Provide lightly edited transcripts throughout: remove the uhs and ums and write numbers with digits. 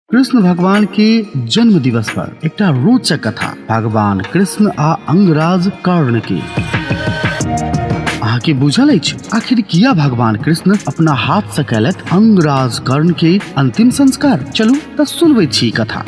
कृष्ण भगवान के जन्म दिवस पर एकटा रोचक कथा, भगवान कृष्ण आ अंगराज कर्ण के। अहाँके बुझल अछि आखिर किया भगवान कृष्ण अपना हाथ से कैलथि अंगराज कर्ण के अंतिम संस्कार? चलू तऽ सुनबै छी कथा।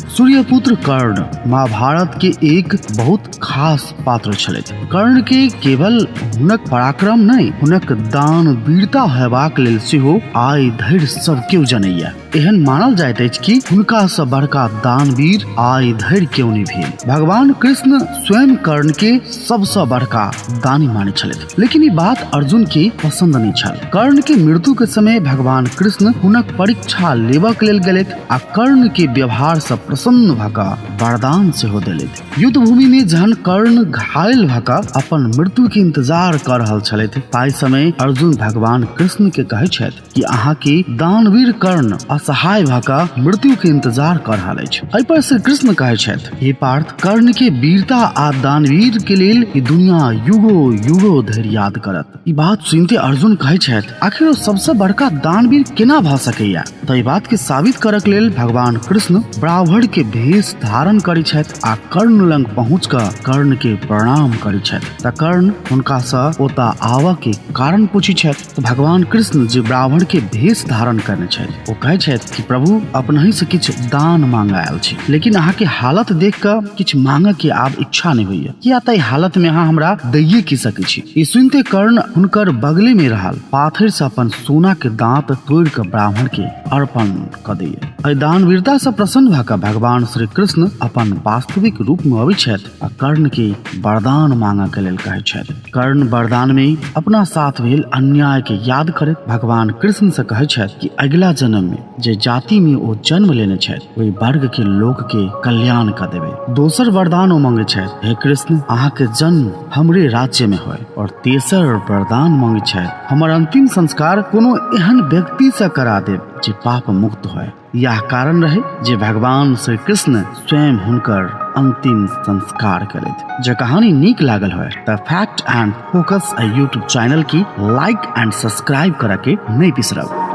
सूर्यपुत्र कर्ण महाभारत के एक बहुत खास पात्र छलथि। कर्ण के केवल हुनक पराक्रम नहि, हुनक दान वीरता हेबाक लेल सेहो आइ धरि सब केओ जनैया। एहन मानल जाइत अछि कि हुनका सँ बड़का दानवीर आइ धरि केओ नहि भेल। भगवान कृष्ण स्वयं कर्ण के सबसँ बड़का दानी मानै छलथि, लेकिन ई बात अर्जुन के पसंद नहि छल। कर्ण के मृत्यु के समय भगवान कृष्ण हुनक परीक्षा लेबऽ के लेल गेलथि आ कर्ण के व्यवहार सँ प्रसन्न भऽ कऽ वरदान सेहो देलथि। युद्ध भूमि में जहन कर्ण घायल भऽ कऽ अपन मृत्यु के इंतजार कऽ रहल छलथि, ताहि समय अर्जुन भगवान कृष्ण के कहै छथि कि अहाँ के दानवीर कर्ण असहाय भऽ कऽ मृत्यु के इंतजार कऽ रहल अछि। एहि पर श्री कृष्ण कहै छथि, हे पार्थ, कर्ण के वीरता आ दानवीर के लेल ई दुनिया युगो युगो धरि याद करत। ई बात सुनते अर्जुन कहै छथि, आखिर ओ सबसँ बड़का दानवीर केना भऽ सकैया? तऽ ई बात के साबित करक लेल भगवान कृष्ण ब्राह्मण के भेष धारण करै छथि आ कर्ण लग पहुँच कऽ कर्ण के प्रणाम करै छथि। तऽ कर्ण हुनका सँ ओतऽ आबऽ के कारण पूछै छथि। तऽ भगवान कृष्ण जे ब्राह्मण के भेष धारण करने छथि, ओ कहै छथि कि प्रभु, अपनहि से किछु दान मांग आयल छी, लेकिन अहाँ के हालत देख कऽ किछु मांगऽ के आब इच्छा नहि होइया, किया तऽ एहि हालत में अहाँ हमरा दैये की सकै छी। ई सुनते कर्ण हुनकर बगले में रहल पाथर से अपन सोना के दांत तोड़ि कऽ ब्राह्मण के अर्पण कऽ दैया। एहि दानवीरता से प्रसन्न भऽ कऽ भगवान श्री कृष्ण अपन वास्तविक रूप में अबै छथि आ कर्ण के वरदान मांगऽ के लेल कहै छथि। कर्ण वरदान में अपना साथ भेल अन्याय के याद करैत भगवान कृष्ण से कहै छथि कि अगिला जन्म में जे जाति में ओ जन्म लेने छथि ओहि वर्ग के लोक के कल्याण कऽ देबै। दोसर वरदान ओ मांगै छथि, हे कृष्ण, अहाँ के जन्म हमरे राज्य में होय। और तेसर वरदान मांगै छथि, हमर अंतिम संस्कार कोनो एहन व्यक्ति से करा देब जे पाप मुक्त होय। यह कारण रहे जे भगवान श्री कृष्ण स्वयं हुनकर अंतिम संस्कार केलथि। जे कहानी नीक लागल होय तऽ fact and focus YouTube channel की लाइक एंड सब्सक्राइब करऽ के नहि बिसरब।